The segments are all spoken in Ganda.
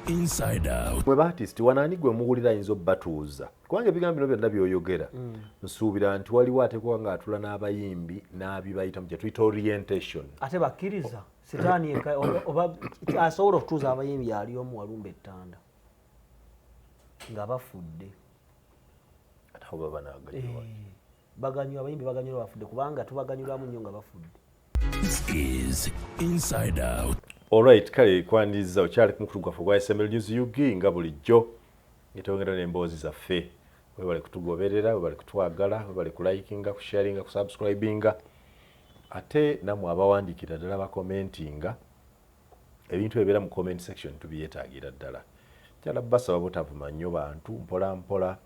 Inside Out. Mwe ba artist, wano ani gwe muwulira ayinza obbatuuza? Kubanga ebigambo bino byonna byoyogera, nsuubira nti waliwo atekwa nga atula n'abayimbi n'abibayitamu, kye tuyita orientation. Ate bakkiriza sitaani yekka oba asobola okutuuza abayimbi ali omu, Walumba Ettanda, nga bafudde. Ate abo baba naaganyulwa? Eh, baganyulwa, abayimbi baganyulwa bafudde, kubanga tubaganyulwamu nnyo nga bafudde. This is Inside Out. Alright, kale kwaniriza okyali ku mukutu gwaffe ogwa SML News UG. Nga bulijjo ngetwongera n'emboozi zaffe. Webale kutugoberera, webale kutwagala, webale kulikinga, kusharinga, kusubscribinga, ate nammwe abawandiikira ddala, bakomentinga ebintu ebibeera mu comment section, tubyetaagira ddala. Kyala basaba butavuma nnyo bantu, mpola mpola.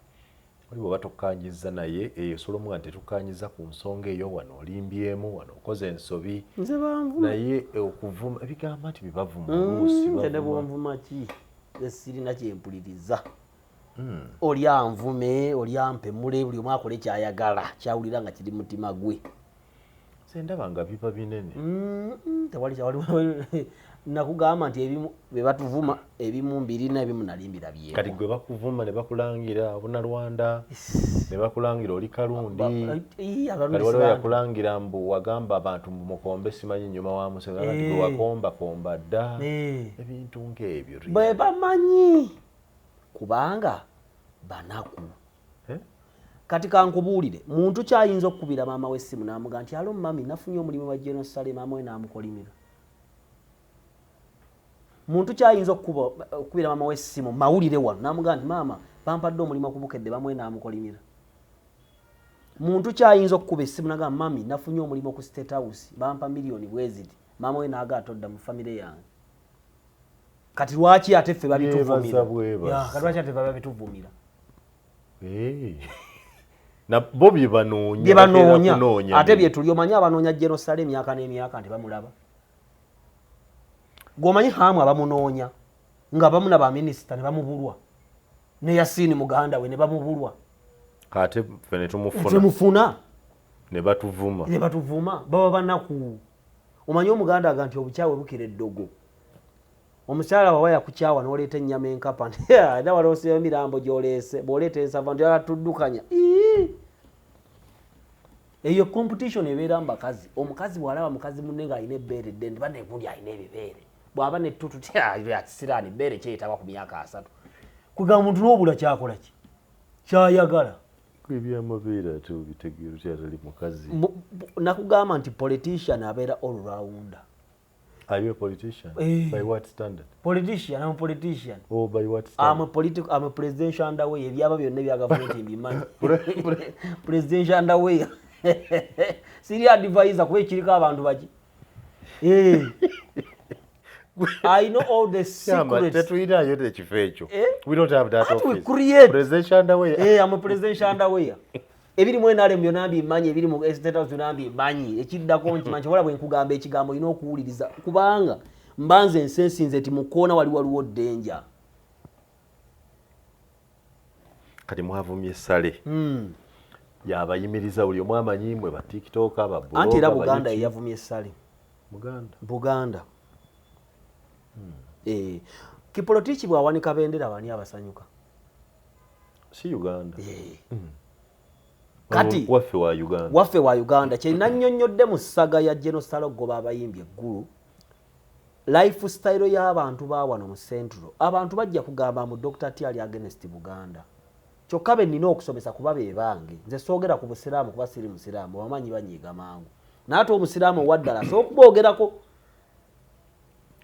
Oli bw'oba tokkanyiza naye eyo, osobola omuga nti tetukkanyiza ku nsonga eyo, wano olimbyemu, wano okoze ensobi. Nze banvuma. Naye okuvuma, ebigamba nti bibavuma oluusi Nze ne bavuma. bwonvuma ki, nze sirina kyempuliriza. Oli anvume, oli ampemule, buli omu akole kyayagala, kyawulira nga kiri mutima gwe. Nze ndaba nga biba binene. Tewali nakugamba nti ebimu bye batuvuma, ebimu mbirina, ebimu nali mbirabyeko. Kati gwe bakuvuma ne bakulangira obunalwanda, ne bakulangira oli Kalundi. Kati waliwo yakulangira mbu wagamba abantu mbu mukombe, simanyi nyuma wa Museveni, nti gwe wakombakomba dda, ebintu ng'ebyo. Bwe bamanyi, kubanga banaku. Eh? Kati kankubuulire, muntu kyayinza okukubira maama w'essimu n'amuga nti, "Hello mummy, nafunye omulimu wa General Saleh," maama we n'amukolimira. Muntu kyayinza okukubira maama w'essimu mawulire wano n'amugaa nti, "Maama, bampadde omulimu okubukedde," bamwe n'amukolimira. Muntu kyayinza okukuba essimu nagamba, "Mummy, nafunye omulimu ku State House, bampa miliyoni bweziti," maama we naaga, "Atodda mu famire yange." Kati lwaki ate ffe babituvumira? Yeebaza bwebaza. Ya, kati lwaki ate ffe babituvumira? Eh. Na bo bye banoonya. Bye banoonya. Batera kunoonya. Ate byetuli. Omanyi abanoonya Jenosale emyaka n'emyaka nti bamulaba, gwomanyi hamu abamunoonya nga bamu na baminisita ne bamubulwa, ne Yasiini muganda we ne bamubulwa. Ate ffe ne tumufuna. Temufuna. Ne batuvuma. Ne batuvuma. Baba banaku. Omanyi omuganda aga nti obukyawe bukira eddogo. Omukyala wawa yakukyawa n'oleeta ennyama enkapa, era walooseyo emirambo gy'oleese. Bw'oleeta ensava nti tuddukanya. Ii! Eyo competition ebeera mu bakazi. Omukazi bw'alaba mukazi munne ng'alina ebbeere eddene, nti banegundi alina ebibeere, bw'aba nettutu ti kisiraani, bbeere kyeyetaba ku myaka 30. Kwegamba omuntu n'obula kyakola ki kyayagala. Ebyamabeere ate obitegeera otya atali mukazi? Nakugamba nti politician abeera all rounder. Are you a politician? Eh. By what standard? Politician, I'm a politician. Oh, by what I'm standard? a political, I'm a presidential underwear. Ebyaba byonna ebya gavumenti mbimanyi. Presidential underwear. Siri advisor kuba ekiriko abantu baki. Eh. I know all the Chama, secrets. tetulinayo ekifo ekyo. Eh? We don't have that Anti we office. create. Presidential underwear. Eh, I'm a presidential underwear. Ebiri mu NRM byonna mbimanyi, ebiri mu State House byonna mbimanyi. Ekiddako nkimanyi. Kyobola bwe nkugamba ekigambo olina okuwuliriza, kubanga mbanze nsensinze nti mu kkoona waliwo danger. Kati mwavumye Sale. Yabayimiriza buli omu amanyi mwe ba TikTok, ba blogger, Anti era ba Buganda YouTube. yeyavumye Sale. Buganda. Buganda. Eh, Kiprotich bw'awanika bendera, bani abasanyuka? Si Uganda. Eh. Kati waffe wa Uganda. Waffe wa Uganda. Kyenannyonnyodde mu saga ya Genosale okugoba abayimbi eggulu, lifestyle y'abantu ba wano mu Central, abantu bajja kugamba mu Dr T ali against Buganda. Kyokka be nnina okusomesa kuba be bange. Nze soogera ku busiraamu kuba siri musiraamu, abamanyi banyiiga mangu, naye ate omusiraamu owaddala so okuboogerako.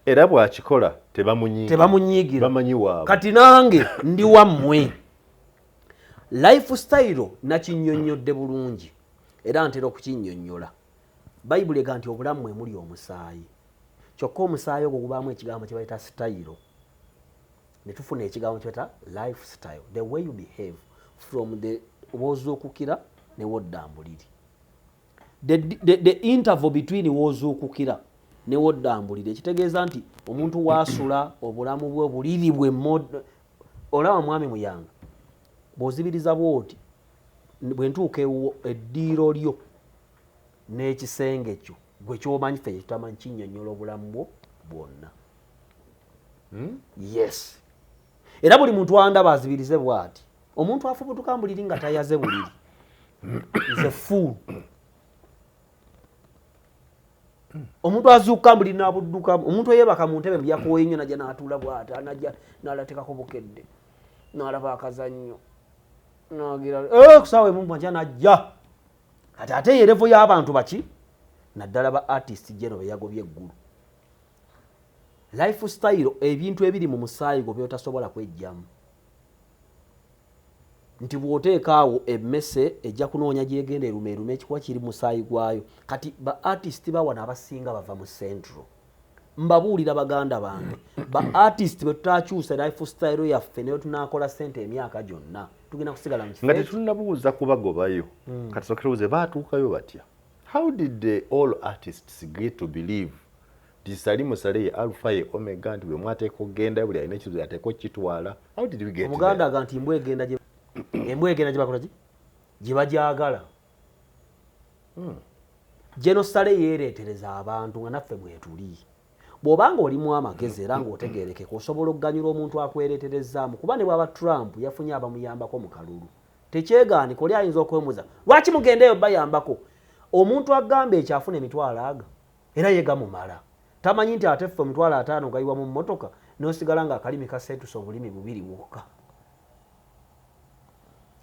Era bw'akikola tebamunyiigira. Tebamunyiigira. Bamanyi waabwe. Kati nange ndi wammwe. Lifestyle nakinnyonnyodde bulungi era ntera okukinnyonnyola. Bayibuli ega nti obulamu mwe muli omusaayi, kyokka omusaayi ogwo gubaamu ekigambo kye bayita style, ne tufuna ekigambo kye bayita lifestyle, the way you behave from the w'ozuukukira ne wodda mbuliri, the interval between w'ozuukukira ne wodda mbuliri. Ekitegeeza nti omuntu waasula obulamu bwe, obuliri bwe olaba mwami Muyanga bw'ozibiriza bwoti, bwe ntuuka ewuwo, eddiiro lyo n'ekisenge kyo gwe kyomanyi, ffe kyetutamanyi, kinnyonnyola obulamu bwo bwonna. Yes. Era buli muntu andaba azibirize bw'ati. Omuntu afubutuka mbuliri nga tayaze buliri is a fool. Omuntu azuuka mbuliri n'abuddukamu. Omuntu eyeebaka mu ntebe byakooye nnyo najja n'atuula bw'ati, najja n'alatekako bukedde, n'alaba akazannyo, nagira ku ssaawa emu makya n'ajja. Kati ate ye level y'abantu baki, naddala ba artist geno be yagobye eggulu. Lifestyle, ebintu ebiri mu musaayi gwo by'otasobola kwejjamu, nti bw'oteeka awo emmese ejja kunoonya gyegenda eruma eruma, ekikuba kiri musaayi gwayo. Kati ba artist bawano abasinga bava mu Central. Mbabuulira baganda bange, ba artist bwe tutakyusa lifestyle yaffe, naye tunaakola ssente emyaka gyonna, tugenda kusigala mu kifo Nga ekyo. Tetunnabuuza kubagobayo, kati sooka tubuuze baatuukayo batya? How did the all artists get to believe nti Salim Saleh ye alpha ye omega, nti bwe mwateeka okugendayo, buli alina ekizibu yateeka okukitwala? How did we get Omuganda there? aga nti embwa egenda gye embwa egenda gye bakola ki, gye bagyagala. Geno Saleh yeereetereza abantu nga naffe mwetuli. Bw'obanga olimu amagezi era ng'otegerekeka, osobola okuganyula omuntu akwereeterezaamu, kuba ne bw'aba Trump yafunye abamuyambako mu kalulu, tekyeganika oli ayinza okwemuza lwaki mugendeeyo bayambako. Omuntu agamba ekyo afuna emitwalo aga era ye gamumala, tamanyi nti ate ffe 50,000 gayiwa mu mmotoka n'osigala nga akalimi kaseetusa obulimi bubiri bwokka.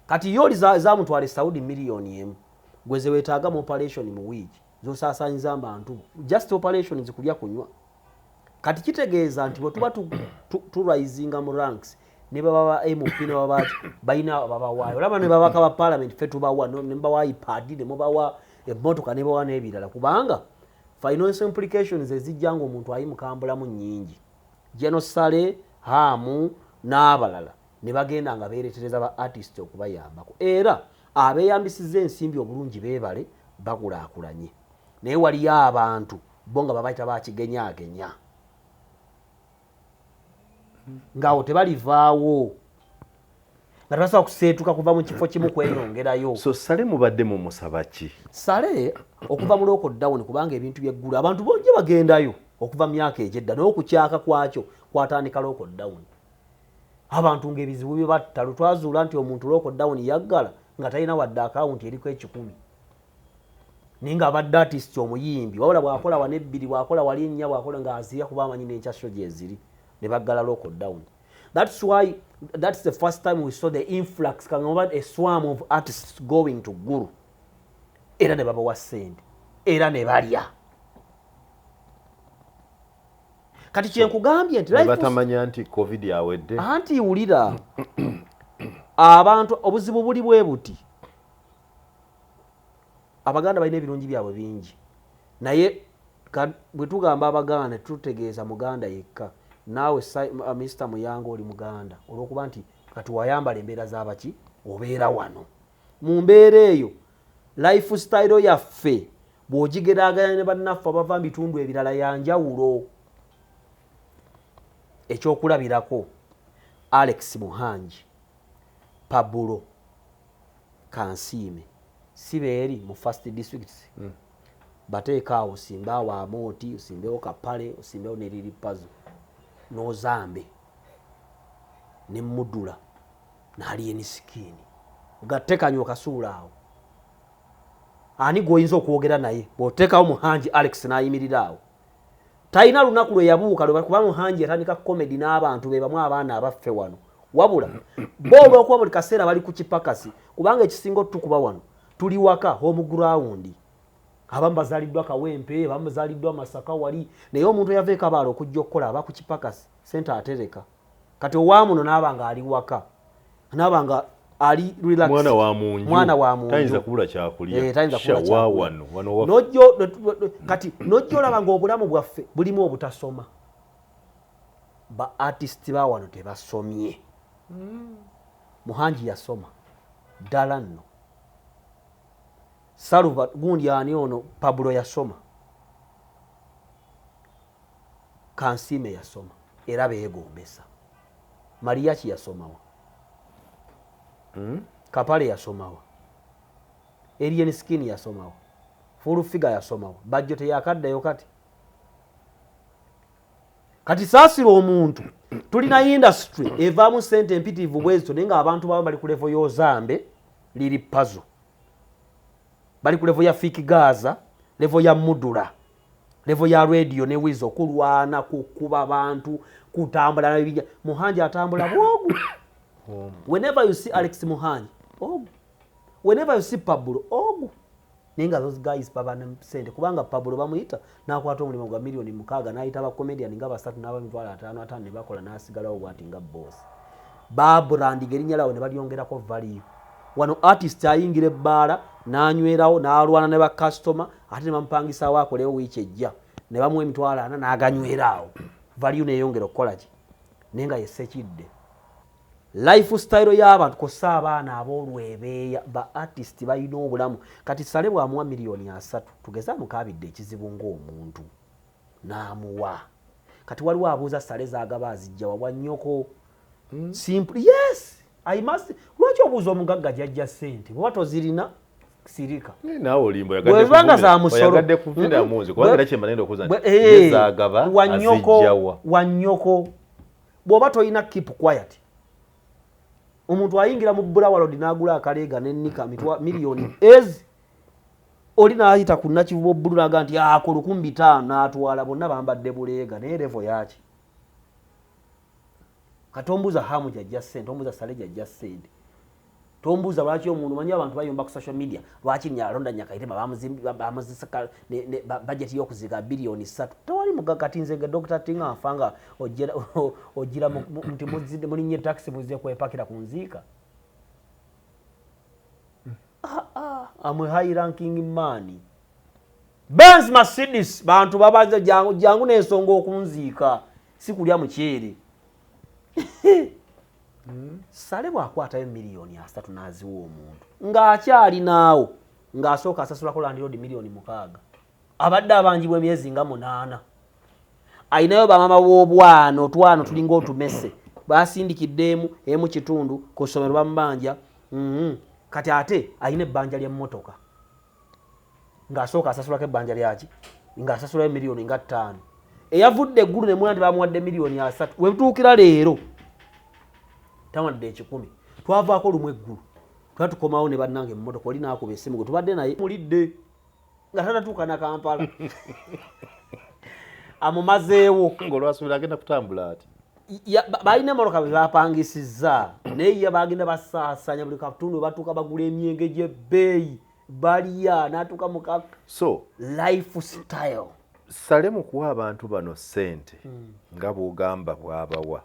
Kati ye oli zamutwala e Saudi 1 million gwe zeweetaaga mu operation mu wiiki, zosaasaanyiza abantu just operation zikulya kunywa. Kati kitegeeza nti bwe tuba turisinga mu ranks, ne baba ba MP ne baba ki, balina babawaayo. Olaba ne babaka ba parliament, ffe tubawa ne mubawa iPad, ne mubawa emmotoka, ne bawa n'ebirala, kubanga financial implications ezijja nga omuntu ayimukambulamu nnyingi. Geno Saleh, Hamu n'abalala ne bagenda nga beeretereza ba artist okubayambako, era abeeyambisiza ensimbi obulungi beebale bakulaakulanye. Naye waliyo abantu bo nga babayita bakigenyaagenya, ng'awo tebalivaawo, nga tebasobola kuseetuka kuva mu kifo kimu kweyongerayo. So Saleh mubadde mumusaba ki? Saleh okuva mu lockdown, kubanga ebintu byeggulu abantu bonje bagendayo okuva mu myaka egyedda, naye okukyaka kwakyo kwatandika lockdown. Abantu ng'ebizibu bye batta, lwe twazuula nti omuntu lockdown yaggala nga talina wadde akawunti eriko 100, naye ng'abadde artist omuyimbi, wabula bw'akola wana ebbiri, bw'akola wali ennya, bw'akola ng'azirya kuba amanyi n'enkyasho gyeziri, ne baggala lockdown. That's why that's the first time we saw the influx, kangamba a swarm of artists going to Gulu, era ne babawa ssente era ne balya. Kati kyenkugambye nti ne batamanya nti COVID awedde. Anti wulira, abantu obuzibu buli bwe buti: Abaganda balina ebirungi byabwe bingi, naye bwe tugamba Abaganda tutegeeza Muganda yekka. Naawe Mr Muyanga oli Muganda, olwokuba nti kati wayambala embeera z'abaki obeera wano. Mu mbeera eyo lifestyle yaffe bw'ogigeraageranya ne bannaffe abava mu bitundu ebirala yanjawulo. Ekyokulabirako, Alex Muhangi, Pabulo Kansiime, si beeri mu first district? Bateeka awo, osimbe awo Amooti, osimbewo Kapale, osimbewo ne Lil Pazo n'Ozambe ne Mudula n'Alien Skin, gatekanywa okasuula awo, ani gwoyinza okwogera naye? Bw'oteekawo Muhangi Alex n'ayimirira awo, talina lunaku lwe yabuuka lwe kuba Muhangi yatandika comedy n'abantu be bamu, abaana abaffe wano. Wabula bo olwokuba buli kaseera bali ku kipakasi, kubanga ekisinga otukuba wano tuli waka, home ground. Abamu bazaaliddwa Kawempe, abamu bazaaliddwa Masaka wali, naye omuntu eyava ekabaala okujja okukola aba ku kipakasi, sente atereka. Kati owamuno naaba nga ali waka, naaba nga ali relaxed. Mwana wa munju. Mwana wa munju. Tayinza kubula kyakulya. Tayinza Sha, kubula wa kyakulya. Wano wano Kati nojja olaba ng'obulamu bwaffe bulimu obutasoma. Ba artist ba wano tebasomye. Muhangi yasoma ddala nno. Saluva gundi ani ono, Pablo yasoma, Kansiime yasoma, era beegombesa. Mariaki yasomawa? Kapale yasomawa? Alien Skin yasomawa? Full Figure yasomawa? Bajjo teyakaddayo. Kati saasira omuntu Tulina industry evaamu sente empitirivu bwezito, naye ng'abantu bamu bali ku level y'Ozambe liri pazo, bali ku level ya Fik Gaza, level ya Mudula, level ya Radio ne Weasel, okulwana, kukuba bantu, kutambula nabibinja. Muhangi atambula bwogu. Whenever you see Alex Muhangi, ogu. Whenever you see Pablo, ogu. Naye nga those guys baba ne sente, kubanga Pablo bamuyita n'akwata omulimu gwa 6 million, n'ayita abacomedian nga basatu n'aba 550,000 ne bakola, n'asigalawo bwati nga boss. Babrandinga erinnya lawo ne balyongerako value. Wano artist ayingira ebbaala n'anywerawo, n'alwana ne bakasitoma, ate ne bamupangisaawo akolewo wiiki ejja, ne bamuwa 40,000 n'aganywera awo, value neyongera okukola ki. Naye nga yesekidde lifestyle y'abantu kosa abaana ab'olwebeeya. Ba artist balina obulamu. Kati Sale bw'amuwa 30 million, tugeze amukaabidde ekizibu ng'omuntu n'amuwa, kati waliwo abuuza Sale zagaba azijja wabwa nnyoko. Simple, yes, I must. Lwaki obuuza omugagga gyajja ssente? Bweba tozirina, sirika. Naawe olimba. Bwebanga za musolo. Oyagadde kuvira munzi, kubanga era kyemba nenda okubuuza nti ye zaagaba wanyoko azijjawa? Wanyoko. Bw'oba tolina, keep quiet. Omuntu ayingira mu Bulawalodi n'agula akaleega nenika miliyoni ezi, oli n'ayita ku Nakivubo Bbulu naga nti ako 5,000 n'atwala. Bonna bambadde buleega, naye level yaki? Katombuuza Hamu gyajja ssente, tombuuza Sale gyajja ssente, tombuuza lwaki omuntu. Manyi abantu bayomba ku social media, lwaki Nyalonda Nyakairima bamuzisaka bajeti y'okuziika 3 biliyoni? Tewali mugaga. Kati nze nga Dr. Tinga nfa nga ogira nti mulinye taxi muzze kwepakira ku nziika. Ah, ah, I'm a high ranking man. Benz, Mercedes, bantu babaza jangu jangu n'ensonga okunziika, si kulya muceere. Sale bw'akwatayo 30 million n'aziwa omuntu ng'akyalinaawo, ng'asooka asasulako landlord 6 million, abadde abanjibwa emyezi nga 8, ayinayo bamama b'obwana, otwana tulinga otumese, basindikidde emu emu kitundu ku ssomero bamubanja. Kati ate ayina ebbanja ly'emmotoka, ng'asooka asasulako ebbanja lyaki, ng'asasulayo 5 million. Eyavudde eggulu ne muna nti bamuwadde 30 million, wetuukira leero tawadde ekikumi. Twavaako lumu eggulu, twali tukomawo ne bannange emmotoka, oli naakuba essimu gwe tubadde naye mulidde nga tanatuuka na Kampala, amumazeewo. Ng'olwasuubira agenda kutambula ati. Balina emmotoka bwe bapangisizza, naye ye bagenda basaasanya buli katundu, batuuka bagula emyenge gy'ebbeeyi, balya, n'atuuka muka So lifestyle. Sale mu kuwa abantu bano ssente nga bw'ogamba bw'abawa,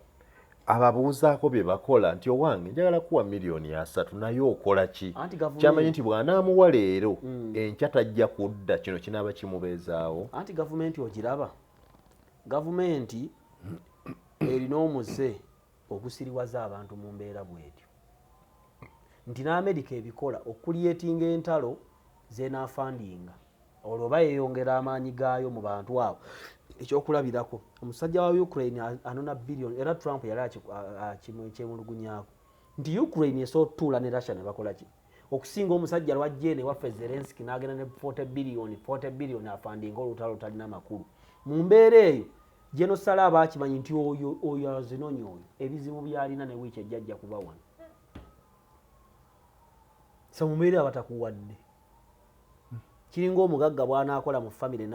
ababuuzaako bye bakola nti owange njagala kuwa 30 million, naye okola ki? Anti gavumenti- Kyamanyi nti bw'anaamuwa leero, enkya tajja kudda, kino kinaaba kimubeezaawo. Anti gavumenti ogiraba, gavumenti erina omuze ogusiriwaza abantu mu mbeera bwetyo nti n'Amerika ebikola okucreatinga entalo zenafundinga, olwo oba yeyongera amaanyi gaayo mu bantu abo. Ekyokulabirako, omusajja wa Ukraine anona billion, era Trump yali akyemulugunyaako nti Ukraine esobola otutuula ne Russia ne bakola ki okusinga omusajja lwajja eno ewaffe Zelenski n'agenda ne 40 billion, 40 billion afundinga olutalo lutalina makulu. Mu mbeera eyo genosala aba akimanyi nti oyo oyo azinonya, oyo ebizibu byalina ne wiiki ejja ajja kuba wano. So mu mbeera abatakuwadde kiringa omugagga bw'anaakola mu famire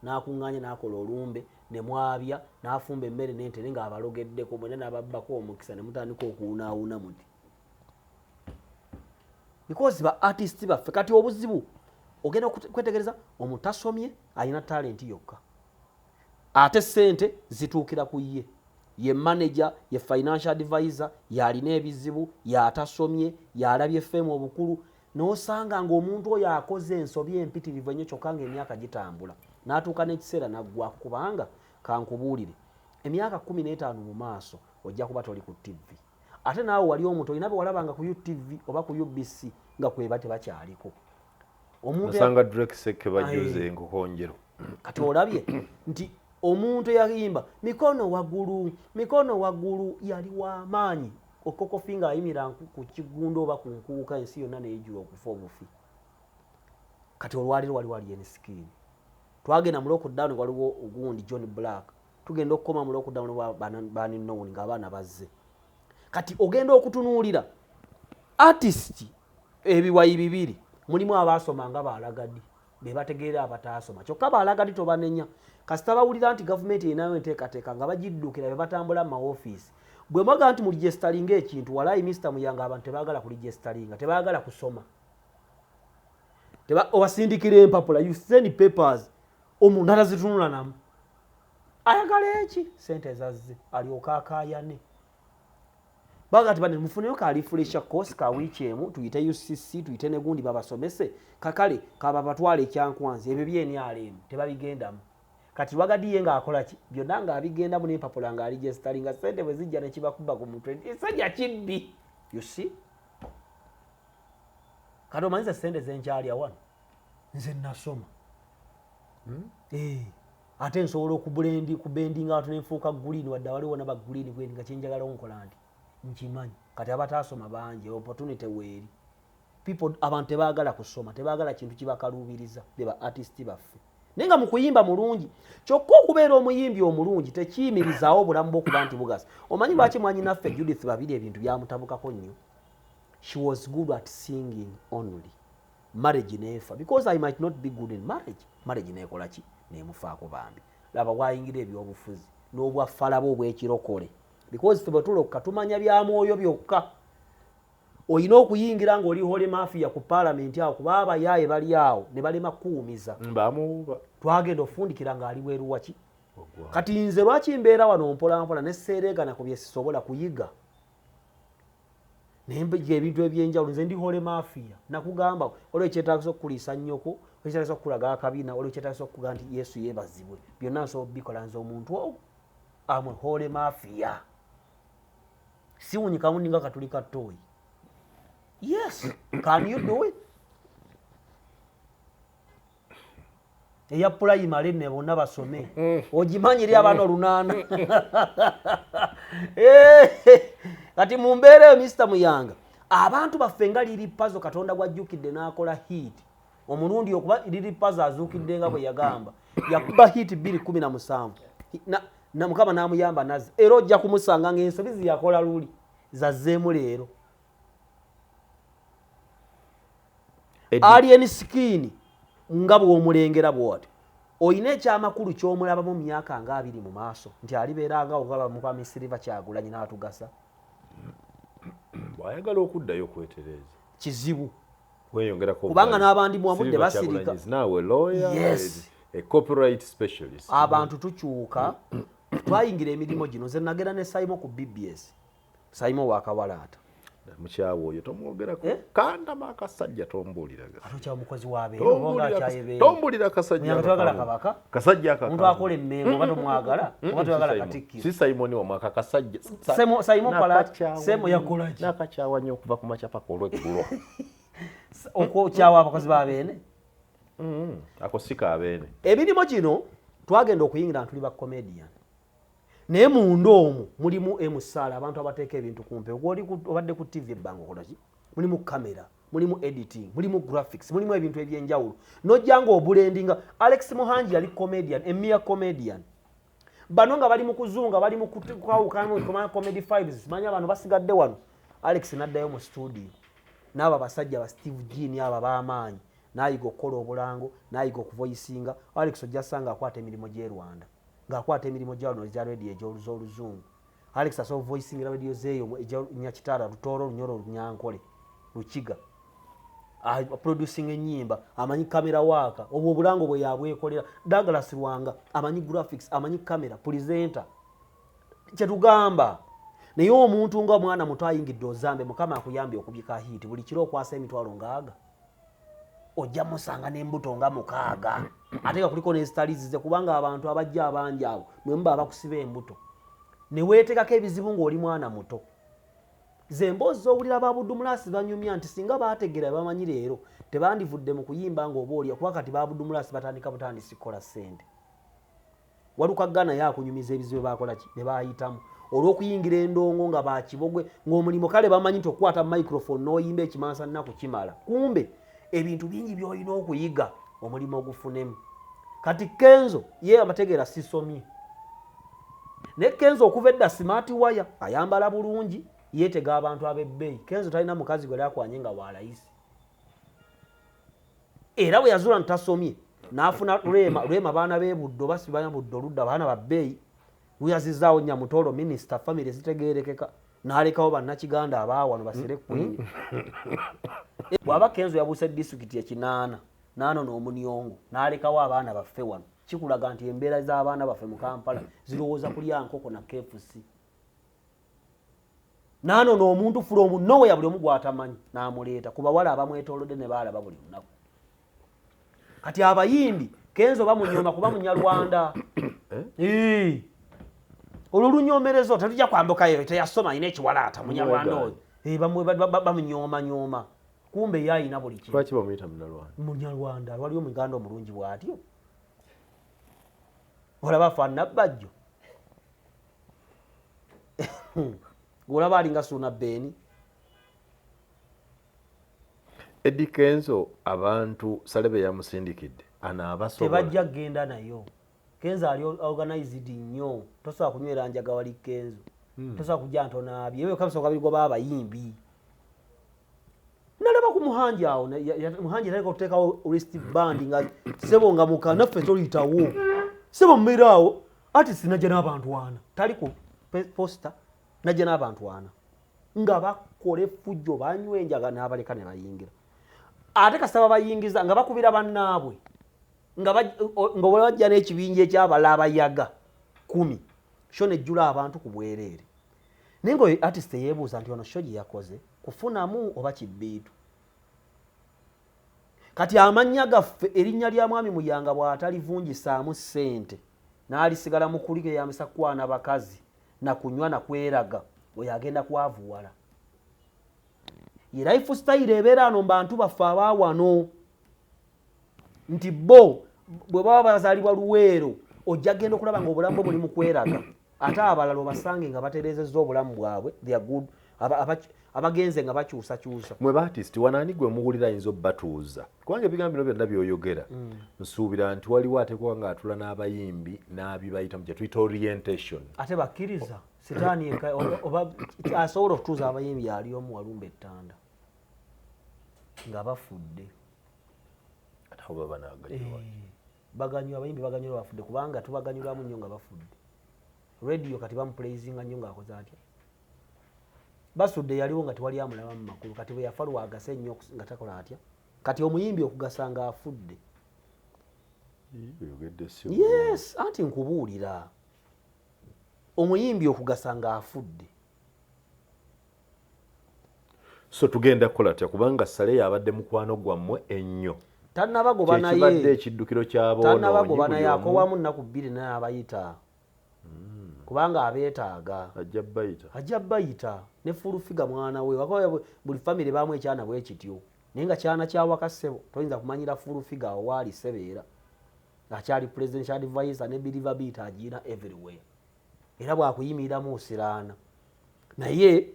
n'akuŋŋaanya n'akola olumbe ne mwabya n'afumba emmere n'entere ng'abalogeddeko mwena n'ababbako omukisa ne mutandika okuwunaawuna muti, because ba artist baffe kati obuzibu ogenda kwetegereza omutasomye alina talenti yokka, ate sente zituukira ku ye, ye manager, ye financial advisor, yalina ebizibu, yatasomye, yalabye fame obukulu, n'osanga ng'omuntu oyo akoze ensobi empitirivu ennyo, kyokka ng'emyaka gitambula n'atuuka n'ekiseera naggwako. Kubanga kankubuulire, emyaka 15 mu maaso ojja kuba toli ku TV, ate naawe wali omuto olina be walabanga ku UTV oba ku UBC nga kweba tebakyaliko. Omuntu osanga Drake Seke bajuze enkokonjero. Kati olabye nti omuntu eyayimba mikono waggulu, mikono waggulu, yali w'amaanyi okokofi ng'ayimira ku kigundo oba ku nkuuka, ensi yonna neyejjula okufa obufi. Kati olwaliro wali wali enskin, twagenda mu lockdown, waliwo ogundi John Black. Tugenda okukoma mu lockdown bwa bani known ng'abaana bazze. Kati ogenda okutunuulira artist ebiwayi bibiri, mulimu abaasoma nga baalagadi be bategeera abataasoma, kyokka baalagadi tobanenya kasita bawulira nti gavumenti erinayo enteekateeka nga bagiddukira be batambula mu maofiisi. Bwe mwaga nti muregisteringa ekintu, walayi Mr Muyanga, abantu tebaagala kuregisteringa, tebaagala kusoma. Obasindikira empapula, you send papers, omuntu atazitunula namu, ayagala eki sente ezazze alyoka akayane. Baga ti bane mufuneyo ka refresher course ka wiiki emu, tuyite UCC, tuyite negundi babasomese kakale kababatwala ekyankwanzi. Ebyo byenyala tebabigendamu. Kati Lwagadi ye ng'akola ki byonna ng'abigendamu n'empapula ng'aregisteringa, sente bwe zijja nekibakuba ku mutwe, kisajja kibbi. You see, kati omanyiza sente zenkyalya wano, nze nasoma. Eh, ate nsobola okubulendi kubendinga abantu nenfuuka green, wadde waliwo naba green bwendi nga kyenjagala nkola nti nkimanyi. Kati abataasoma bangi, opportunity weeri. People, abantu tebaagala kusoma, tebaagala kintu kibakaluubiriza, be ba artist baffe. Naye nga mu kuyimba mulungi, kyokka okubeera omuyimbi omulungi tekiyimirizaawo obulamu bwokuba nti bugasa. Omanyi lwaki mwanyinaffe Judith Babiri ebintu byamutabukako nnyo? She was good at singing only, marriage neefa, because I might not be good in marriage. Marriage nekola ki? Nemufaako bambi. Laba wayingira ebyobufuzi n'obwafalaba obwekirokole, because fe bwe tulokka tumanya bya mwoyo byokka. Olina okuyingira ng'oli holy mafia ku paalamenti awo, kuba abayaaye bali awo ne balema kukuwumiza. Bamuwuba. Twagenda ofundikira ng'ali bweru waki. Kati nze lwaki mbeera wano mpolampola neseereegana ku byesisobola kuyiga, naye mbiga ebintu ebyenjawulo. Nze ndi holy mafia, nakugamba waliwo ekyetagisa okukuliisa nnyoko, ekyetagisa okukulaga akabina, waliwo ekyetagisa okukuga nti Yesu yeebazibwe. Byonna nsobola obikola nze omuntu ogwo amwe holy mafia, siwunyikamu, ninga katuli ka toyi. Yes, can you do it? Eya pulayimale ne bonna basome, ogimanyi eri abaana olunaana. Eh, kati mu mbeera eyo, Mr Muyanga, abantu baffe nga Lil Pazo, Katonda gwajjukidde n'akola hit omulundi okuba Lil Pazo azuukidde nga bwe yagamba, yakuba hit 217 na Mukama n'amuyamba nazza, era ojja kumusanga ng'ensobi ziyakola luli zazzeemu leero. Alien Skin nga bw'omulengera bw'ati, olina ekyamakulu ky'omulabamu mu myaka nga 20 mu maaso nti alibeera nga ogaba mukwami Silver Kyagulanyi n'atugasa? Bw'ayagala okuddayo okwetereeza. Kizibu. Weyongerako. Kubanga n'abandi muwamudde basirika. Naawe lawyer. Yes. A copyright specialist. Abantu tukyuka, twayingira emirimu gino. Nze nagenda ne Saimo ku BBS, Saimo wakawalaata. Mukyawa oyo tomwogerako. Eh? Kandama akasajja, tombuulira. Ate okyawa mukozi wabeere oba nga akyayebeere? Tombuulira akasajja. Muyanga, toyagala kabaka? Kasajja aka Omuntu akola emmengo oba tomwagala, oba toyagala katikkiro? Si Simoni wamwaka akasajja. Saimo kola ki? Semo yakola ki? Nakakyawa nnyo okuva ku makya paka olweggulo. Okukyawa abakozi ba beene? Ako si kabeene. Emirimu gino twagenda okuyingira nga tuli ba comedian, naye munda omwo mulimu emusaala, abantu abateeka ebintu ku mpewo. Gw'oli obadde ku TV ebbanga, okola ki? Mulimu kamera, mulimu editing, mulimu graphics, mulimu ebintu ebyenjawulo, nojja nga obubrandinga. Alex Muhangi yali comedian, emia comedian. Bano nga bali mu kuzunga, bali mu kwawukana Comedy Files, manya bano basigadde wano. Alex naddayo mu studio n'abo abasajja ba Steve Jean, abo ab'amaanyi, n'ayiga okukola obulango, n'ayiga okuvoicinga. Alex ojja sanga akwata emirimu gy'e Rwanda, ng'akwata emirimu gya wano egya radio ez'oluzungu. Alex asobola voicingira radio zeeyo egya Nyakitara, Lutooro, Lunyoro, Lunyankole, Lukiga, producing enyimba, amanyi kamera waaka, obwo obulango bwe yabwekolera. Douglas Lwanga amanyi graphics, amanyi kamera, presenter, kyetugamba. Naye omuntu nga omwana muto ayingidde ozambe, Mukama akuyambye okubika hit, buli kiro okwasa emitwalo ngaaga, ojja musanga n'embuto nga mukaaga, ate nga kuliko n'ezitalizize, kubanga abantu abajja abangi abo mwe muba abakusiba embuto ne weetekako ebizibu ng'oli mwana muto. Ze emboozi z'owulira ba Budumulasi banyumya nti singa baategeera bamanyi leero tebandivudde mu kuyimba ng'oba olya, kuba kati ba Budumulasi batandika butandisi kukola ssente. Walukaga naye akunyumiza ebizibu bakola ki bye bayitamu olw'okuyingira endongo nga bakibogwe, ng'omulimu kale bamanyi nti okukwata microphone n'oyimba ekimansa nnaku kimala, kumbe ebintu bingi by'olina okuyiga omulimu ogufunemu. Kati Kenzo ye abategeera sisomye. Naye Kenzo okuva edda smart wire, ayambala bulungi, yeetega abantu ab'ebbeeyi. Kenzo talina mukazi gwe akwanye nga walayisi. Era bwe yazuula nti tasomye, n'afuna Rema. Rema baana b'e Buddo, basibanya Buddo oludda, baana ba bbeeyi. Luyazizaawo Nyamutolo, minisita, famire zitegeerekeka, n'alekawo bannakiganda abaawano basire queen. Bw'aba Kenzo yabuuse disitulikiti ekinaana n'anona omuniongo n'alekawo abaana baffe wano, kikulaga nti embeera z'abaana baffe mu Kampala zirowooza kulya nkoko na KFC. N'anona omuntu from nowhere, buli omu gw'atamanyi, n'amuleeta ku bawala abamwetoolodde ne baalaba buli lunaku. Kati abayimbi Kenzo bamunyooma kuba Munyarwanda. Eh. Olwo lunyomerezo tetujja kwambukayo, teyasoma, alina ekiwalaata, Munyarwanda oyo. Eh, bamunyoomanyoma, kumbe ye ayina buli kimu. Lwaki bamuyita Munyarwanda? Munyarwanda waliwo Omuganda omulungi bw'atyo? Olaba afaanana Bajjo, olaba alinga Suuna Beeni. Eddy Kenzo abantu Salebe yamusindikidde anaabasobola? Tebajja kugenda nayo. Kenzo ali organized nnyo, tosobola kunywera njaga wali Kenzo. Tosobola kujja ntonaabye ebyo kabisooka bigoba abayimbi. Nalaba ku Muhangi awo, Muhangi yatandika okuteekawo wrist band nga sebo nga muka naffe toliyitawo sebo mubeera awo. Artist najja n'abantu ana, tali ku poster, najja n'abantu ana nga bakola effujjo, banywa enjaga, n'abaleka ne bayingira. Ate kasita babayingiza nga bakubira bannaabwe nga bajja n'ekibinja ekyabala abayaga 10, show nejjula abantu ku bwereere. Naye nga oyo artist yeebuuza nti ono show gye yakoze kufunamu oba kibbiitu? Kati amannya gaffe, erinnya lya Mwami Muyanga bw'atalivunjisaamu ssente n'alisigala mu kuligeyambisa kukwana bakazi nakunywa nakweraga, oyo agenda kwavuwala. Ye life style ebeera ano mu bantu baffe abaawano nti bo bwe baba bazaalibwa Luweero, ojja genda okulaba nga obulamu bwe buli mu kweraga, ate abalala obasange nga batereezezza obulamu bwabwe. They are good, abagenze nga bakyusakyusa. Mwe ba artist wano, ani gwe muwulira ayinza obbatuuza? Kubanga ebigambo bino byonna byoyogera, nsuubira nti waliwo ateekwa nga atula n'abayimbi n'abibayitamu, kye tuyita orientation. Ate bakkiriza sitaani oba asobola okutuuza abayimbi ali omu, Walumba Ettanda, nga bafudde. Ate abo baba naaganyulwa? Eh, baganyula, abayimbi baganyulwa bafudde, kubanga tubaganyulwamu nnyo nga bafudde. Radio kati bamupraising'a nnyo ng'akoze atya. Basudde yaliwo nga tewali amulaba mu makulu, kati bwe yafa lwagase nnyo nga takola atya. Kati omuyimbi okugasa ng'afudde. Oyogedde si? Yes, anti nkubuulira, omuyimbi okugasa ng'afudde. So tugenda kukola tutya? Kubanga Sale yabadde mukwano gwammwe ennyo. Tannabagoba. Kyekibadde Naye ekiddukiro tannabagoba, ky'aboonoonyi. Naye akowamu nnaku 2 naye abayita, kubanga abeetaaga. Ajja bayita. Ajja bayita ne Full Figure mwana we. Wakuba buli famire baamu ekyana bwe kityo, naye nga kyana kyawaka ssebo, toyinza kumanyira Full Figure awo waali ssebo, era akyali presidential advisor ne believability agiina everywhere, era bwakuyimiriramu osiraana. Naye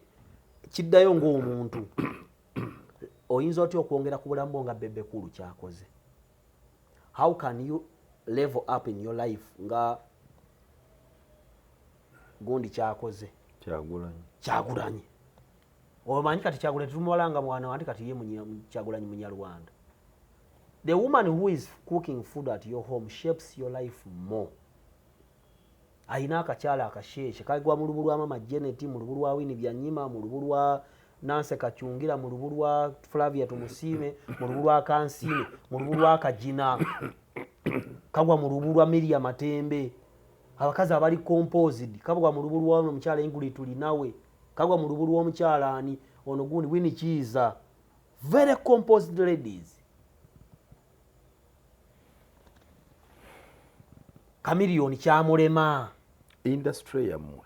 kiddayo ng'omuntu oyinza otya okwongera ku bulamu bwo nga Bebe Cool kyakoze? How can you level up in your life nga gundi kyakoze? Kyagulanyi. Kyagulanyi, omanyi kati Kyagulanyi tetumubalanga mwana wanti kati ye Kyagulanyi Munyarwanda. The woman who is cooking food at your home shapes your life more. Ayina akakyala akasheeshe kagwa mu lubu lwa Mama Janet, mu lubu lwa Wini Byanyima, mu lubu lwa Nanse Kacungira, mu lubu lwa Flavia Tumusiime, mu lubu lwa Kansiime, mu lubu lwa Kagina, kagwa mu lubu lwa Miria Matembe. Abakazi abali composed, kagwa mu lubu lwa omukyala Ingrid Tulinawe, kagwa mu lubu lw'omukyala ani ono gundi Wini Kiiza. Very composed ladies. Kamiliyoni kyamulema. Industry yammwe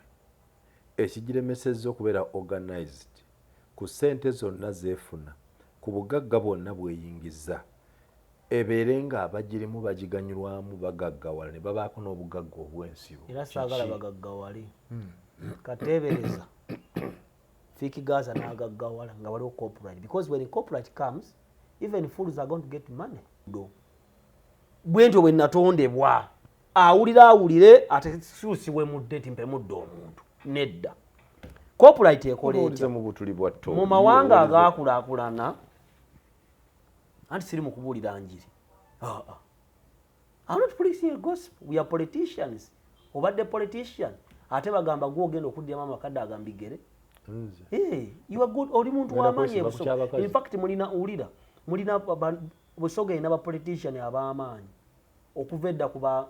ekigiremesezza okubeera organized ku ssente zonna zeefuna, ku bugagga bwonna bweyingiza, ebeere nga abagirimu bagiganyulwamu, bagaggawala ne babaako n'obugagga obw'ensibo? Era saagala bagaggawale. Kateebereza Fik Gaza n'agaggawala nga waliwo copyright, because when copyright comes, even fools are going to get money. Do bwe ntyo bwe natondebwa. Awulira awulire ate suusiwe mudde nti mpemudde omuntu nedda. Copyright ekola Owulize etya? Mu butuli bwa tto. Mu mawanga agaakulaakulana, anti siri mu kubuulira njiri. Ah, ah. I'm not preaching a gospel. We are politicians. Obadde politician ate bagamba gwe ogenda okuddiramu amakadde agambigere. Nze. Hey, you are good. Oli muntu Ngenda w'amaanyi e kwesiba ku Busoga. ky'abakazi. In fact mulina, wulira, mulina Busoga erina bapolitician ab'amaanyi okuva edda kuba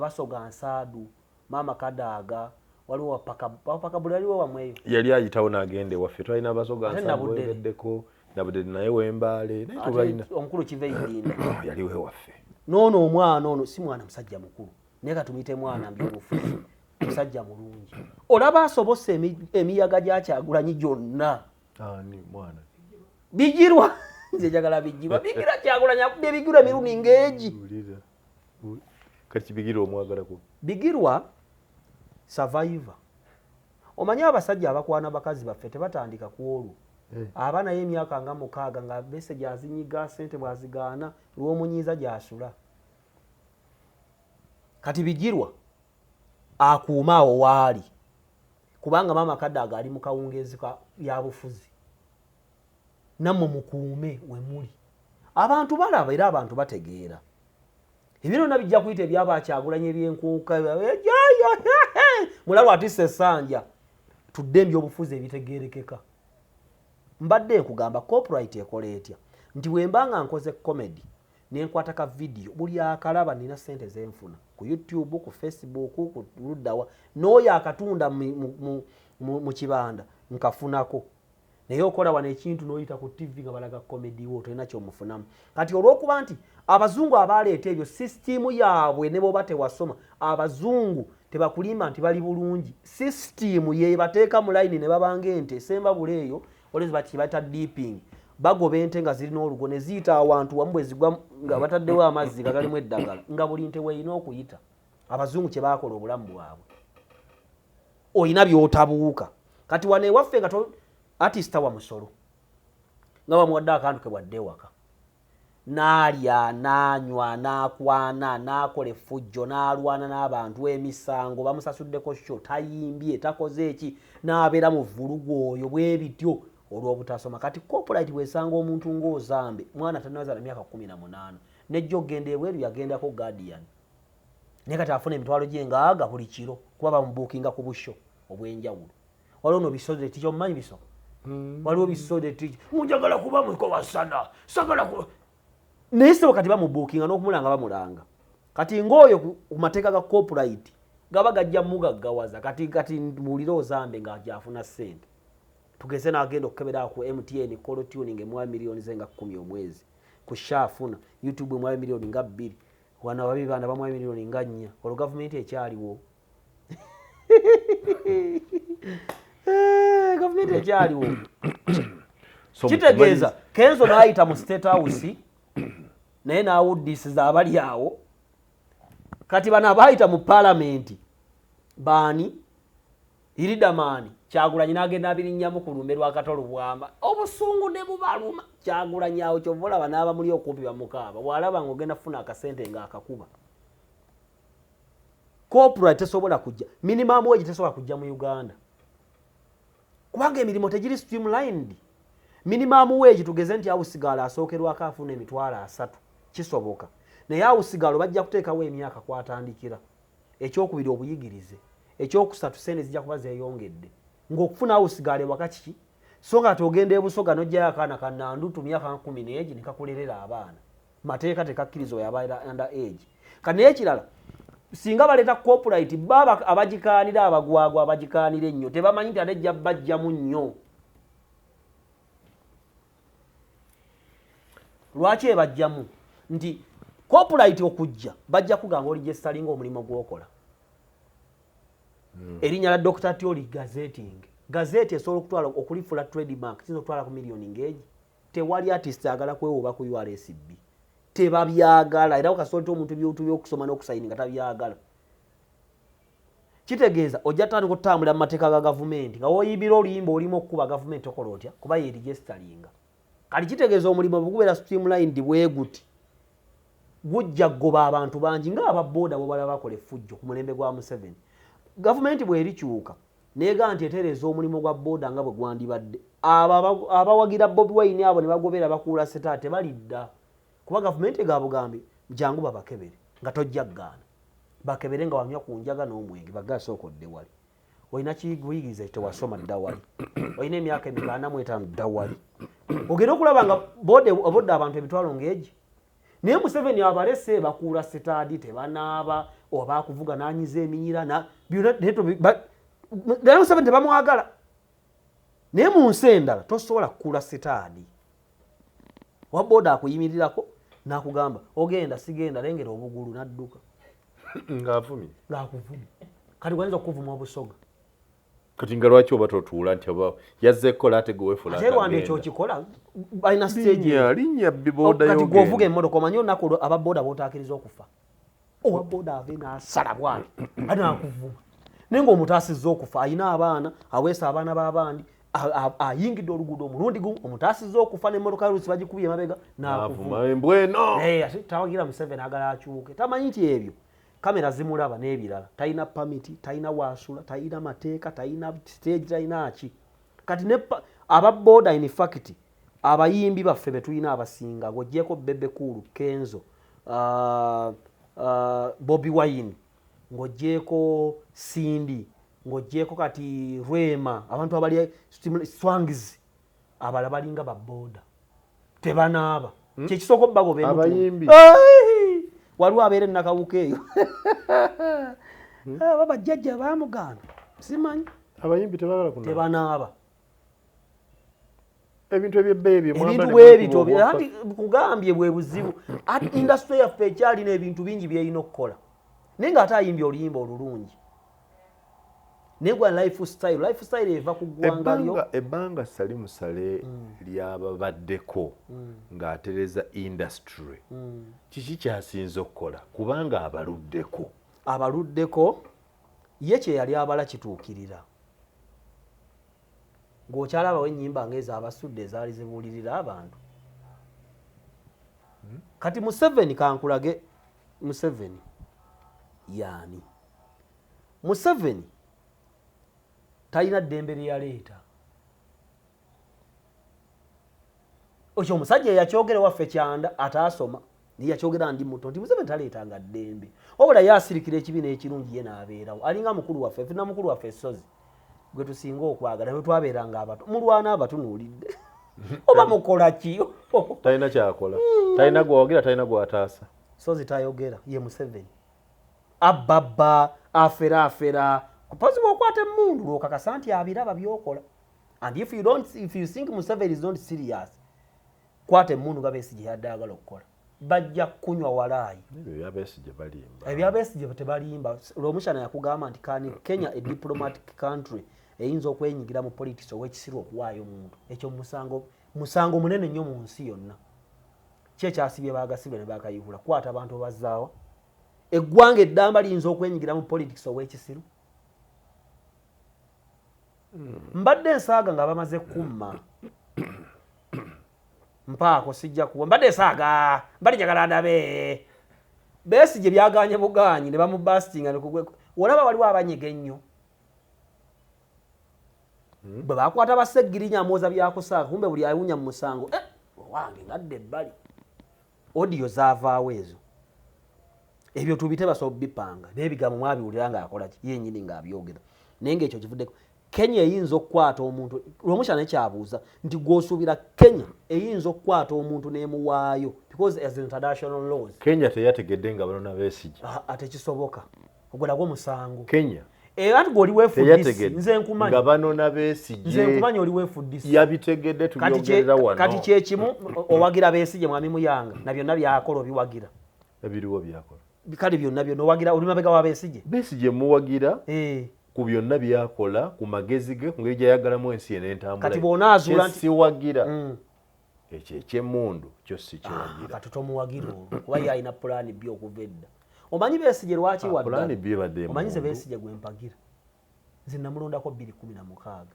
Basoga Nsaadu, Maama Kadaaga, waliwo Wapaka buli aliwo wamweyo. Yali ayitawo n'agenda ewaffe, twalina Abasoga Ate nsanvu. Nabuddere. Wegeddeko Nabuddere naye wembaale naye Ate tubalina. omukulu kiva Eyinda. Yaliwo ewaffe. Noono omwana ono si mwana, musajja mukulu, naye katumuyite mwana mbyobufuzi, musajja mulungi. Olaba asobose emiyaga gya Kyagulanyi gyonna. Ani mwana? Bigirwa, nze njagala Bigirwa. Bigirwa, Kyagulanyi akubye Bigirwa emirundi ng'egi. Wulira. Kati Bigirwa omwagalako? Bigirwa survivor. Omanyi abasajja abakwana bakazi baffe tebatandika ku olwo. Aba naye emyaka nga 6 nga message azinyiga, sente bwazigaana lw'omunyiiza gyasula. Kati Bigirwa akuuma awo waali kubanga maama Kadaaga ali mu kawungeezi ka byabufuzi. Nammwe mukuume we muli, abantu balaba era abantu bategeera. Ebyo byonna bijja kuyita ebyabakyagulanyi ebyenkuuka mulalu atisse essanja. Tudde ebyobufuzi ebitegeerekeka. Mbadde nkugamba copyright ekola etya, nti bwe mba nga nkoze comedy nenkwata ka vidiyo, buli akalaba nina sente zenfuna ku YouTube, ku Facebook, ku luddawa, n'oyo akatunda mu kibanda nkafunako. Naye okola wano ekintu n'oyita ku TV nga balaga comedy wo, tolina kyomufunamu. Kati olw'okuba nti abazungu abaleeta ebyo, sisitiimu yaabwe, ne bwoba tewasoma, abazungu tebakulimba nti bali bulungi. Sisitiimu yebateeka mu layini ne babanga ente esembabula eyo olezi bati bayita dipping. Bagoba ente nga zirina olugo ne ziyita awantu wamu, bwe zigwa nga bataddewo amazzi nga galimu eddagala, nga buli nte weerina okuyita. Abazungu kye baakola obulamu bwabwe, olina by'otabuuka. Kati wano ewaffe nga artist wa musolo nga bamuwadde akantu ke bwadde ewaka, n'alya, n'anywa, n'akwana, n'akola effujjo, n'alwana n'abantu, emisango, bamusasuddeko show, tayimbye, takoze eki, n'abeera mu vulugu oyo bwe bityo olw'obutasoma. Kati copyright bwesanga omuntu ng'ozambe mwana tannaza na myaka 18, nejja okugenda ebweru yagendako guardian, naye kati afuna emitwalo gye ngaaga buli kiro kuba bamubuukinga ku busho obw'enjawulo. Waliwo no Bisoze Teacher, omumanyi Biso? Waliwo Bisoze Teacher, munjagala kuba mukowasana sagala kuba, naye sebo kati bamubuukinga n'okumulanga bamulanga. Kati ng'oyo ku mateeka ga copyright gaba gajja mugaggawaza. Kati mbuulire, Ozambe ng'agyafuna ssente, tugeze n'agenda okukebera ku MTN call tuning emuwa miliyoni ze nga 10 omwezi, ku shaafuna YouTube emuwa miliyoni nga 2, wano ababibanda bamuwa miliyoni nga 4, olwo gavumenti ekyaliwo? Gavumenti ekyaliwo? So, Kitegeeza Kenzo n'ayita mu State House naye n'awuddisiza abali awo. Kati bano abayita mu palamenti baani? Iridamaani Kyagulanyi n'agenda abirinnyamu ku lumbe lwa Katolo bwama, obusungu ne bubaluma. Kyagulanyi awo kyova olaba n'abamuli okumpi bamukaaba, bw'alaba ng'ogenda kufuna akasente ng'akakuba. Copyright tesobola kujja, minimum wage tesobola kujja mu Uganda kubanga emirimu tegiri streamlined. Minimum wage, tugeze nti house girl asookerwako afuna 300,000, kisoboka, naye house girl bajja kuteekawo emyaka kwatandikira. Ekyokubiri, obuyigirize. Ekyokusatu, sente zijja kuba zeeyongedde ng'okufuna house girl ewaka kiki. So nga togenda ebusoga nojjayo akaana kanandutu myaka 10 n'egi ne kakulerera abaana, mateeka tekakkiriza oyo abaera under age. Kati naye ekirala, singa baleeta copyright, baba abagikaanira abagwagwa, abagikaanira ennyo tebamanyi nti ate ejja bajjamu nnyo. Lwaki ebajjamu? Nti copyright okujja bajja kugamba oregisteringa omulimu gwokola, erinnya lya Dr. T oli gazetting. Gazeti esobola okutwala okulifula trademark, kiyinza okutwala ku miliyoni ng'egi. Tewali artist agala kwewuuba ku URSB, tebabyagala. Era okasobola omuntu ebintu byokusoma n'okusayininga tabyagala. Kitegeeza ojja tandika okutambulira mu mateeka ga gavumenti nga woyimbira oluyimba olimu okukuba gavumenti, okola otya kuba yeregisteringa. Kati kitegeeza omulimu bwe gubeera streamlined bwe guti. Gujja kugoba abantu bangi nga ababooda bobala bakola effujjo ku mulembe gwa Museveni. Gavumenti bwerikyuka neega nti etereeza omulimu gwa booda nga bwe gwandibadde, abo abawagira Bobi Wine abo ne bagobera bakuula setaani tebalidda, kuba gavumenti egabugambye jangu babakebere nga tojja ggaana, bakebere nga wanywa ku njaga n'omwenge, bagasooka odde wali. Olina kiyigiriza tewasoma, dda wali. Olina emyaka emeka? 45, dda wali. Ogenda okulaba nga obodde abantu emitwalo ng'egi, naye Museveni abalese bakuula sitaadi, tebanaaba, oba akuvuga nanyiza eminyira naye Museveni tebamwagala. Naye mu nsi endala tosobola kukuula sitaadi, wa booda akuyimirirako nakugamba ogenda sigenda, lengera obugulu, nadduka. Ng'avumye. Ng'akuvumye. Kati gwayinza okukuvuma obusoga. Kati nga lwaki oba totuula nti oba yazze kukola ate gwe weefuula? Ate Rwanda ekyo okikola, balina stage. Linnya linnya bibooda. Kati gwovuga emmotoka, omanyi olunaku olwo ababooda botaakiriza okufa, owa booda ave n'asala bwati ate nakuvuma, naye ng'omutaasizza okufa. Ayina abaana, aweesa abaana b'abandi, ayingidde oluguudo omulundi gumu, omutaasizza okufa n'emmotoka yolusi bagikubye emabega n'akuvuma. Avuma embwa eno. Ate tawagira Museveni, agala akyuke, tamanyi nti ebyo kamera zimulaba n'ebirala. Talina pamiti, talina waasula, talina mateeka, talina stage, talina ki. Kati ne aba boda, in fact abayimbi baffe betulina abasinga, ng'ogyeko Bebe Cool, Kenzo, Bobi Wine, ng'ogyeko Cindy, ng'ogyeko kati Rema, abantu abali Swangz, abala balinga baboda, tebanaaba. Kyekisooka obbagoba. Abayimbi. Waliwo abeera enakawuka eyo, aba bajjajja bamugaana, simanyi. Abayimbi tebagala kunaaba. Tebanaaba. Ebintu ebyebbeeyi bye mwambala ebintu ne bwe bityo. mwekuba Anti kugambye bwe buzibu. Ate industry yaffe ekyalina ebintu bingi byerina okukola, naye ng'ate ayimbye oluyimba olulungi, naye gwa lifestyle eva ku ggwanga lyo. Ebbanga Salim Saleh lyababaddeko ng'atereza industry, kiki kyasinze okukola? Kubanga abaluddeko. Abaluddeko, ye kye yali abala kituukirira. Ng'okyalabawo ennyimba ng'ezo abasudde ezaali zibuulirira abantu. Kati Museveni, kankulage Museveni yaani. Museveni talina ddembe lye yaleeta. Ekyo omusajja eyakyogera waffe Kyanda ataasoma, naye yakyogera ndi muto nti Museveni taleetanga ddembe, wabula ye asirikira ekibi n'ekirungi, ye n'abeerawo. Alinga mukulu waffe, fena mukulu waffe Essozi gwe tusinga okwagala, bwe twabeeranga abato mulwana abatunuulidde oba mukola ki? Talina kyakola, talina gwawagira, talina gwataasa. Sozi tayogera, ye Museveni abbabba, afera afera. Kupozi bwokwata emundu lwokakasa nti abiraba byokola. And if you don't, if you think Museveni is not serious, kwata emundu nga Besigye yadde agala okukola, bajja kunywa walaayi. Ebyo ebyabesigye balimba. Ebyabesigye tebalimba. Lwomushana yakugamba nti kani Kenya, a diplomatic country, eyinza okwenyigira mu politics ow'ekisiru okuwaayo omuntu? Ekyo musango, musango munene nnyo mu nsi yonna. Ki ekyasibye bagasibwe ne bakayihula kwata abantu obazaawa? Eggwanga eddamba liyinza okwenyigira mu politics ow'ekisiru? Mbadde nsaaga nga bamaze kumma mpaako, sijja kuwa. Mbadde nsaaga, mbadde njagala ndabe Besigye byaganye buganyi ne bamubasitinga. Olaba waliwo abanyega ennyo bwe bakwata baseggirinya, amwoza byakusaaga, kumbe buli awunya mu musango. Eh, owange ngadde ebbali, audio zaavaawo ezo. Ebyo tubite, basobola bipanga n'ebigambo mwabiwulira ng'akola ki yenyini ng'abyogera, naye ng'ekyo kivuddeko. Kenya eyinza okukwata omuntu? Lwomushana nekyabuuza nti gwosuubira Kenya eyinza okukwata omuntu n'emuwaayo because as international laws? Kenya teyategedde nga banona Besigye. Ah, tekisoboka, ogwo nagwo musango. Kenya Era nti gwe oli weFDC. teyategedde Nze nkumanyi. nga banona Nze Besigye. nkumanyi, oli weFDC. Yabitegedde, tubyogerera wano. Kati kyekimu owagira Besigye, mwami Muyanga, na byonna byakola obiwagira? Ebiriwo byakola? Kale byonna byonna owagira, oli mabega wa Besigye? Besigye muwagira Eh. ku byonna byakola, ku magezi ge, ku ngeri gyayagalamu ensi ye n'entambula. Kati bw'onaazuula nti- Siwagira ekyo ekyemmundu, kyo sikiwagira. Kati tomuwagira olwo, kuba ye alina pulaani B okuva edda. Omanyi Besigye lwaki Ah, waddala? pulaani B ebadde Omanyi nze emmundu. Besigye gwe mpagira, nze namulondako 2016.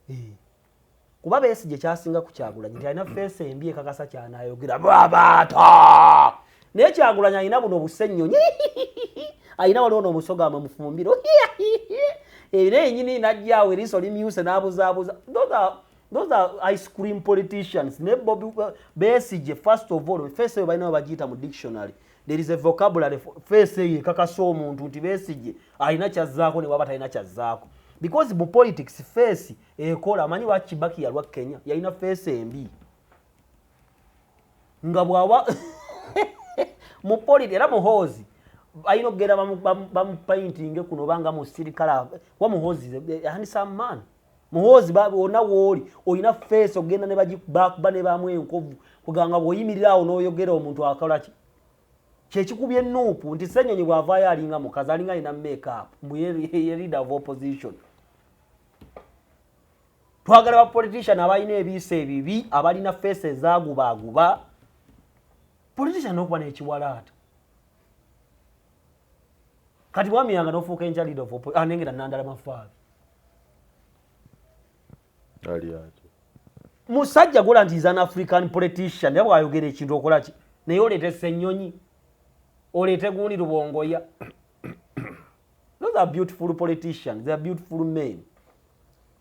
Eh. Kuba Besigye kyasinga ku Kyagulanyi nti alina face embi ekakasa kyanayogera babaata. Naye Kyagulanyi alina buno obusennyonyi, alina waliwo n'omusoga amufumbiro era yenyini najjaawo eriiso limyuse n'abuzaabuza. Those are ice cream politicians. Ne Bobi, Besigye, first of all, face eyo balina we bagiyita mu dictionary. There is a vocabulary face eyo ekakasa omuntu nti Besigye alina kyazzaako ne waba talina kyazzaako, because mu politics face ekola. Amanyi lwaki Kibaki yalwa Kenya? Yalina face embi nga bw'aba mu politi. Era Muhoozi alina okugenda bamupaintinge kuno obanga musirikale wa Muhoozi, handsome man. Muhoozi wonna wooli olina face, ogenda ne bakuba ne bamu enkovu, kuganga bw'oyimirira awo n'oyogera omuntu akola ki kyekikubye enuupu nti Ssenyonyi bw'avaayo alinga mukazi, alinga alina makeup, mbu ye leader of opposition. Twagala ba politician abalina ebiisa ebibi, abalina face ezagubaaguba. Politician okuba n'ekiwalaata kati bwamiyanga n'ofuuka enkya leader of opposition, anengera Nandala Mafaabi. Ali atyo. Musajja gola nti is an African politician, naye bwayogera ekintu okola ki? Naye oleete Ssenyonyi, oleete gundi Lubongoya. Those are beautiful politicians, they are beautiful men.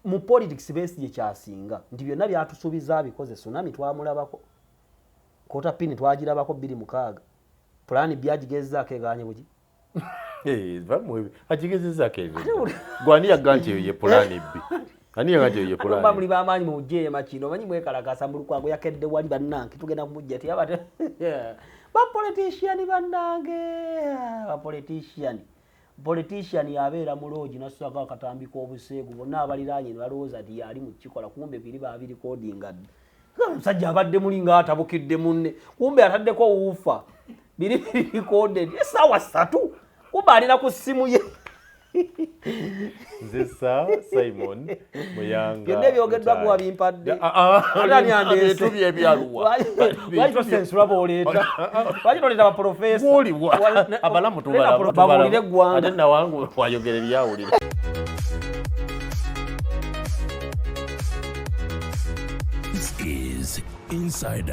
Mu politics Besigye kyasinga nti byonna byatusuubiza abikoze. Tsunami twamulabako, kota pini twagirabako 26, plan byagigezaako eganye buki. Eh, agigezezaako ebyo. Gwani yaga nti eyo ye plan B? Ani yaga nti eyo ye Ate oba plan? Muli bamaanyi mu jeema kino, omanyi mwekalakasa mu Lukwago yakedde wali. Bannange, tugenda kumujja tiyaba bapolitician. Bannange, bapolitician, politician yabeera mu loogi nassako akatambi k'obuseegu, bonna abaliraanye ne balowooza nti yali mu kikola, kumbe biri babirikodinga dda. Omusajja abadde muli ng'atabukidde munne, kumbe ataddeko wuufa, biri birikoded essaawa 3, kumbe alina ku ssimu ye. Nze sa Simon Muyanga. Byonna ebyogeddwa Lutaaya. guwa bimpadde. Ah, ah, Ate ani andeese? ebintu byebyaluwa. Lwaki tosensula b'oleeta? Lwaki toleeta baprofesa? Gwoliwa abalamu. Babuulire eggwanga. Ate nawangu wayogera ebyawulira. This is Insider.